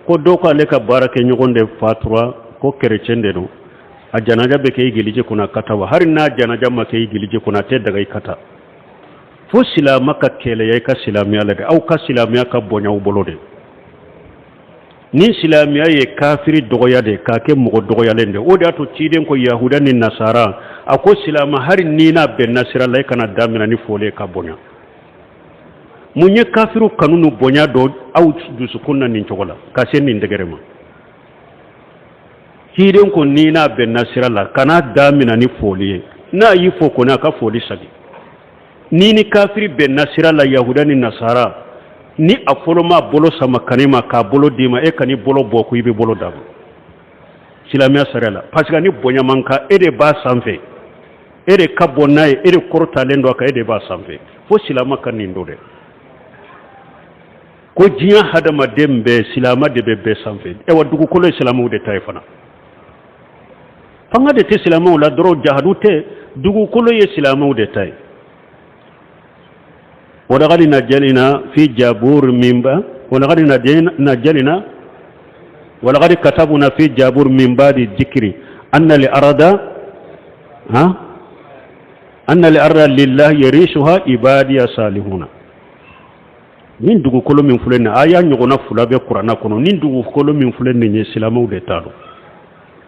Ko dɔ ko ale ka baarakɛɲɔgɔn de fatura, ko kerecɛn de don, a janaja bɛ kɛ igiliji kɔnɔ, a ka taa wa? Hali n'a janaja ma kɛ igiliji kɔnɔ, a tɛ daga i ka taa, fo silama ka kɛlɛya i ka silamɛya la dɛ. Aw ka silamɛya ka bonya aw bolo de. Ni silamɛya ye kafiri dɔgɔya de k'a kɛ mɔgɔ dɔgɔyalen de, o de y'a to ciden ko yahuda ni nasara, a ko silama, hali n'i n'a bɛnna sira la, i kana damina ni foli ye ka bonya. Mun ye kafiriw kanu ni bonya don aw dusukun na nin cogo la ka se nin degré ma? Ciden ko n'i n'a bɛnna sira la, kana damina ni foli ye. N'a y'i fo kɔni, a ka foli sagi. N'i ni kafiri bɛnna sira la, yahuda ni nasara, ni a fɔlɔ m'a bolo sama ka n'i ma k'a bolo d'i ma, e kan'i bolo bɔ ko i bɛ bolo d'a ma silamɛya sariya la, parce que ni bonya man kan. E de b'a sanfɛ, e de ka bon n'a ye, e de kɔrɔtalen don a kan, e de b'a sanfɛ. Fo silama ka nin dɔn dɛ, ko diɲɛ hadamaden bɛɛ, silama de bɛ bɛɛ sanfɛ. Ayiwa, dugukolo ye silamɛw de ta ye fana. Fanga de tɛ silamɛw la dɔrɔn, jahadu tɛ, dugukolo ye silamɛw de ta ye. Walakadi najalina fi jabur min ba walakadi najalina walakadi katabuna fi jabur min badi dikri anna li arada ha anna li arda lillahi yarisuha ibadiya salihuna. Nin dugukolo min filɛ nin, aya ɲɔgɔnna fila bɛ kuranna kɔnɔ. Nin dugukolo min filɛ nin ye, silamɛw de ta don,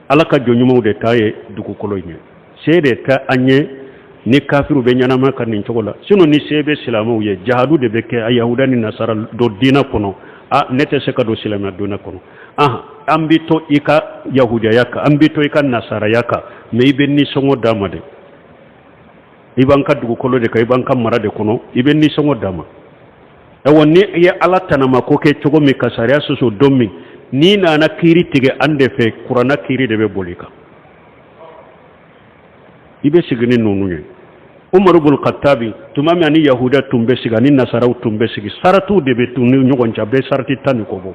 Ala ka jɔn ɲumanw de ta ye dugukolo in ye. Se de tɛ an ye ni kafiriw bɛ ɲɛnama ka nin cogo la. Sinon ni se bɛ silamɛw ye, jahadu de bɛ kɛ a yahuda ni nasara don diinɛ kɔnɔ. A ne tɛ se ka don silamɛya diinɛ kɔnɔ. An bɛ to i ka yahudaya kan, an bɛ to i ka nasaraya kan, mais i bɛ nisɔngɔ d'an ma dɛ. I b'an ka dugukolo de kan, i b'an ka mara de kɔnɔ, i bɛ nisɔngɔ d'an ma. Ayiwa, ni i ye Ala tanama ko kɛ cogo min ka sariya sɔsɔ don min, n'i nana kiiri tigɛ an de fɛ, kuranna kiiri de bɛ boli kan. I bɛ sigi ni ninnu ye. Umaru bun Khattabi, tuma min ani yahuda tun bɛ sigi, ani nasaraw tun bɛ sigi, saratiw de bɛ tun ni ɲɔgɔn cɛ, a bɛ sarati 10 ni kɔ bɔ.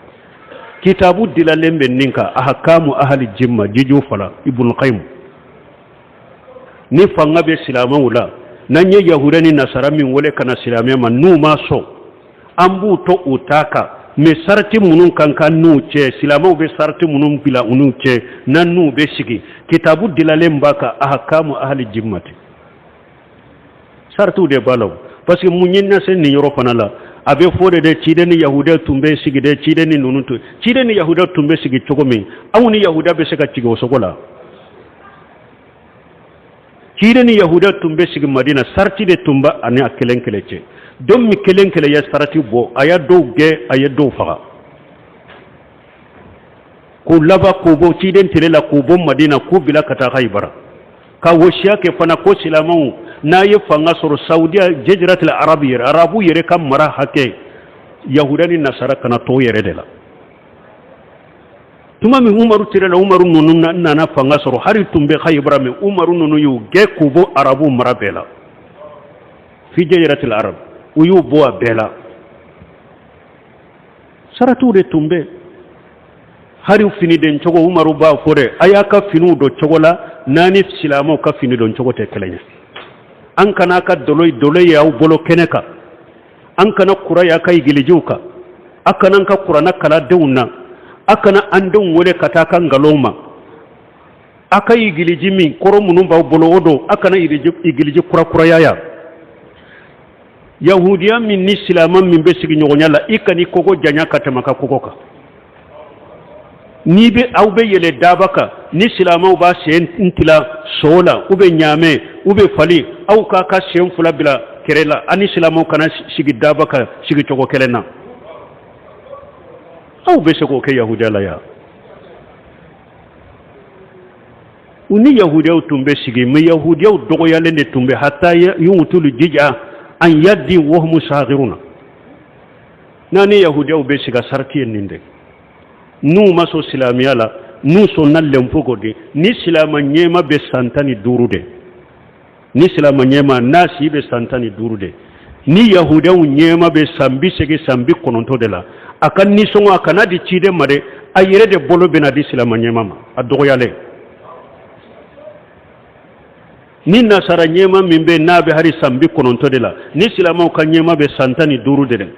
Kitabu dilalen bɛ nin kan, ahakamu ahali jimma, jiju fala, Ibn Qayyim. Ni fanga bɛ silamɛw la, n'an ye yahuda ni nasara min wele ka na silamɛya ma, n'u ma sɔn, an b'u to u ta kan, mais sarati minnu kan ka n'u cɛ, silamɛw bɛ sarati minnu bila u n'u cɛ, n'an n'u bɛ sigi, kitabu dilalen b'a kan, ahakamu ahali jimmati, saratiw de b'a la. Parce que mun ye na se nin yɔrɔ fana la? A bɛ fɔ de dɛ, ciden ni yahuda tun bɛ sigi dɛ, ciden ni ninnu tun, ciden ni yahuda tun bɛ sigi cogo min, anw ni yahuda bɛ se ka sigi o cogo la? Ciden ni yahuda tun bɛ sigi Madina, sarati de tun b'a ani a kelen kelen cɛ. Don min kelen kelen ye sarati bɔ, a ye dɔw gɛn, a ye dɔw faga, k'u laban k'u bɔ ciden tele la, k'u bɔ Madina, k'u bila ka taa Hayibara, ka wasiya kɛ fana ko silamɛw n'a ye fanga sɔrɔ Saudiya, jaziratil arabu yɛrɛ, arabu yɛrɛ ka mara hakɛ, yahuda ni nasara kana to yɛrɛ de la. Tuma min Umaru tele la, Umaru ninnu nana fanga sɔrɔ, hari tun bɛ Hayibara min, Umaru ninnu y'u gɛn k'u bɔ arabu mara bɛɛ la, fi jaziratil arab, u y'u bɔ a bɛɛ la. Saratiw de tun bɛ. Hari fini don cogo, Umaru b'a fɔ dɛ, a y'a ka finiw don cogo la n'a ni silamɛw ka fini don cogo tɛ kelen ye. An kana ka dolo dolo ye aw bolo kɛnɛ kan, an kana kura y'a ka igilijiw kan, a kana an ka kuranna kalan denw na, a kana an denw wele ka taa ka nkalon ma. A ka igiliji min kɔrɔ minnu b'aw bolo, o don, a kana igiliji kurakuraya yan. Yahudiya min ni silama min bɛ sigi ɲɔgɔnya la, i kan'i kogo janya ka tɛmɛ ka kogo kan. N'i bɛ aw bɛ yɛlɛ daba kan, ni silamɛw b'a sen tila so la, u bɛ ɲaamɛ, u bɛ fali, aw k'a ka sen fila bila kɛrɛ la. Ani silamɛw kana sigi daba kan sigicogo kelen na. Aw bɛ se k'o kɛ yahudiya la yan? U ni yahudiyaw tun bɛ sigi, mais yahudiyaw dɔgɔyalen de tun bɛ, hata yu'tul jizya an yadi wahumu sagiruna. N'a ni yahudiyaw bɛ sigi, sarati ye nin de. N'u ma sɔn silamɛya la, n'u sɔnna lɛnpo ko de, ni silamɛ ɲɛma bɛ san 15 de, ni silamɛ ɲɛma n'a si bɛ san 15 de, ni yahudiyaw ɲɛma bɛ san 80, san 90 de la, a ka nisɔngɔ, a kana di ciden ma dɛ, a yɛrɛ de bolo bɛna di silamɛ ɲɛma ma, a dɔgɔyalen. Ni nasara ɲɛma min bɛ, n'a bɛ hali san 90 de la, ni silamɛw ka ɲɛma bɛ san 15 de dɛ,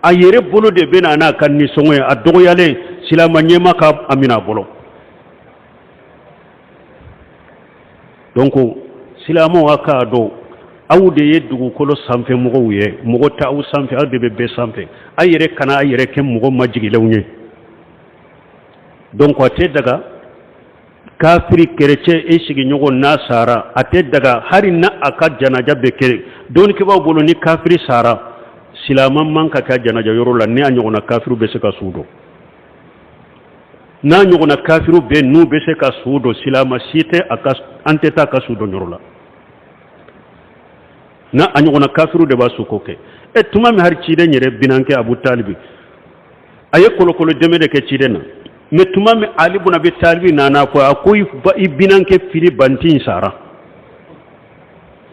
a yɛrɛ bolo de bɛ na n'a ka nisɔngɔ ye, a dɔgɔyalen. silama ɲɛmaa ka a minɛ a bolo. Donc silamaw, a k'a dɔn aw de ye dugukolo sanfɛ mɔgɔw ye, mɔgɔ tɛ aw sanfɛ, aw de bɛ bɛɛ sanfɛ. A yɛrɛ kana a yɛrɛ kɛ mɔgɔ majigilenw ye. Donc a tɛ daga kafiri kerecɛn e sigiɲɔgɔn n'a sara, a tɛ daga hali na a ka janaja bɛ kɛ dɔnnikɛbaaw bolo. Ni kafiri sara, silama man ka kɛ janaja yɔrɔ la ni a ɲɔgɔnna kafiriw bɛ se ka su don. N'a ɲɔgɔnna kafiriw bɛ n'u bɛ se ka su don, silama si tɛ a ka, an tɛ taa a ka su don yɔrɔ la. N'a a ɲɔgɔnna kafiriw de b'a suko kɛ. E tuma min hali ciden yɛrɛ binankɛ Abu Talibi, a ye kolokolo dɛmɛ de kɛ ciden na, mais tuma min Ali bun Abi Talibi nana fɔ a ko i binankɛ fili banti sara,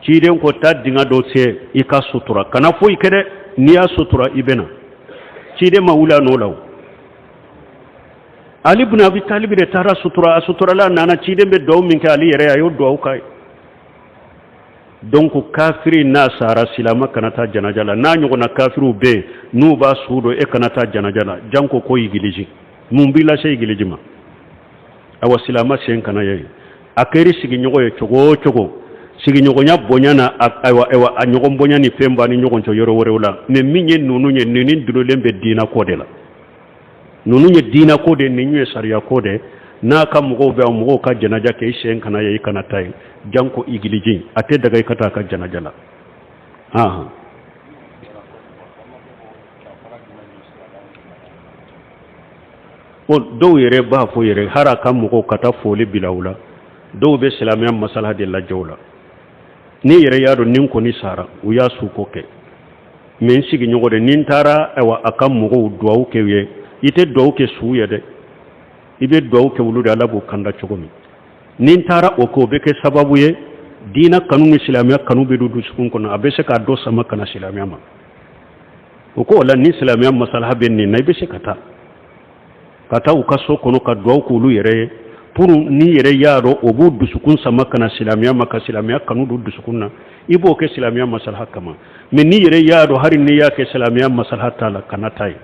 ciden ko taa dingɛ dɔ sen i ka sutura, kana foyi kɛ dɛ, n'i y'a sutura i bɛ na. Ciden ma wuli a nɔ la. O Ali bun Abi Talibi de taara sutura, a suturala, a nana, ciden bɛ duwawu min kɛ Ali yɛrɛ, a y'o duwawu k'a ye. Donc kafiri n'a sara, silama kana taa janaja la. N'a ɲɔgɔnna kafiriw bɛ yen n'u b'a su don, e kana taa janaja la. Janko ko igiliji, mun b'i lase igiliji ma? Awa, silama sen kana ye. A kɛra sigiɲɔgɔn ye cogo o cogo, sigiɲɔgɔnya bonya na, ayiwa ayiwa, a ɲɔgɔn bonya ni fɛn b'a ni ɲɔgɔn cɛ yɔrɔ wɛrɛw la. Mais min ye ninnu ye, ninnu dulolen bɛ diinɛ ko de la. Ninnu ye diinɛ ko de, ninnu ye sariya ko de. N'a ka mɔgɔw bɛ mɔgɔw ka janaja kɛ, i sen kana ye, i kana taa yen. Janko igiliji, a tɛ daga i ka taa a ka janaja la. Ahan. Bon, dɔw yɛrɛ b'a fɔ yɛrɛ hali a ka mɔgɔw ka taa foli bila u la. Dɔw bɛ silamɛya masala de lajɛ o la. N'i yɛrɛ y'a dɔn nin kɔni sara, u y'a suko kɛ, mais n sigiɲɔgɔn de, ni n taara, ayiwa, a ka mɔgɔw duwawu kɛ u ye. I tɛ duwawu kɛ su ye dɛ, i bɛ duwawu kɛ olu de, Ala b'u kanda cogo min. Ni n taara o kɛ, o bɛ kɛ sababu ye diinɛ kanu ni silamɛya kanu bɛ don dusukun kɔnɔ, a bɛ se k'a dɔ sama ka na silamɛya ma. O ko o la, ni silamɛya masalaha bɛ nin na, i bɛ se ka taa, ka taa u ka so kɔnɔ ka duwawu k'olu yɛrɛ ye, pour n'i yɛrɛ y'a dɔn o b'u dusukun sama ka na silamɛya ma, ka silamɛya kanu don dusukun na, i b'o kɛ silamɛya masalaha kama. Mais n'i yɛrɛ y'a dɔn hali n'i y'a kɛ, silamɛya masalaha t'a la, kana taa yen.